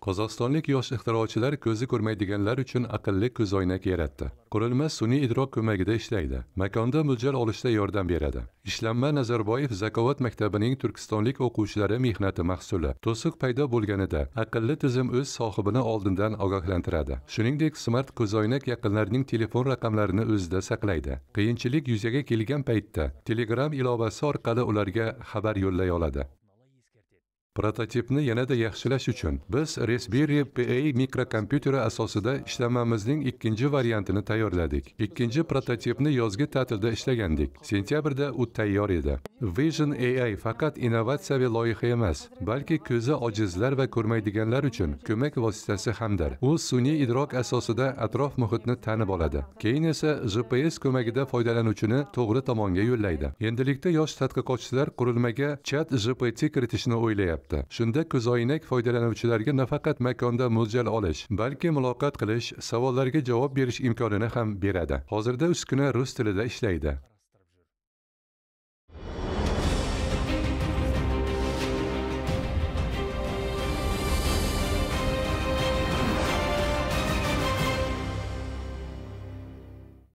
Qozog'istonlik yosh ixtirochilar ko'zi ko'rmaydiganlar uchun aqlli ko'zoynak yaratdi. Qurilma sun'iy idrok ko'magida ishlaydi. Makonda mo'ljal olishda yordam beradi. Ishlanma Nazarboyev Zakovat maktabining turkistonlik o'quvchilari mehnati mahsuli. To'siq paydo bo'lganida aqlli tizim o'z sohibini oldindan ogohlantiradi. Shuningdek, smart ko'zoynak yaqinlarning telefon raqamlarini o'zida saqlaydi. Qiyinchilik yuzaga kelgan paytda Telegram ilovasi orqali ularga xabar yo'llay oladi. Prototipni yanada yaxshilash uchun biz Raspberry Pi mikrokompyuteri asosida ishlanmamizning ikkinchi variantini tayyorladik. Ikkinchi prototipni yozgi ta'tilda ishlagandik. Sentyabrda u tayyor edi. Vision AI faqat innovatsiyaviy loyiha emas, balki ko'zi ojizlar va ko'rmaydiganlar uchun ko'mak vositasi hamdir. U sun'iy idrok asosida atrof muhitni tanib oladi. Keyin esa GPS ko'magida foydalanuvchini to'g'ri tomonga yo'llaydi. Endilikda yosh tadqiqotchilar qurilmaga Chat GPT kiritishni o'ylayapti. Shunda ko'zoynak foydalanuvchilarga nafaqat makonda mo'ljal olish, balki muloqot qilish, savollarga javob berish imkonini ham beradi. Hozirda uskuna rus tilida ishlaydi.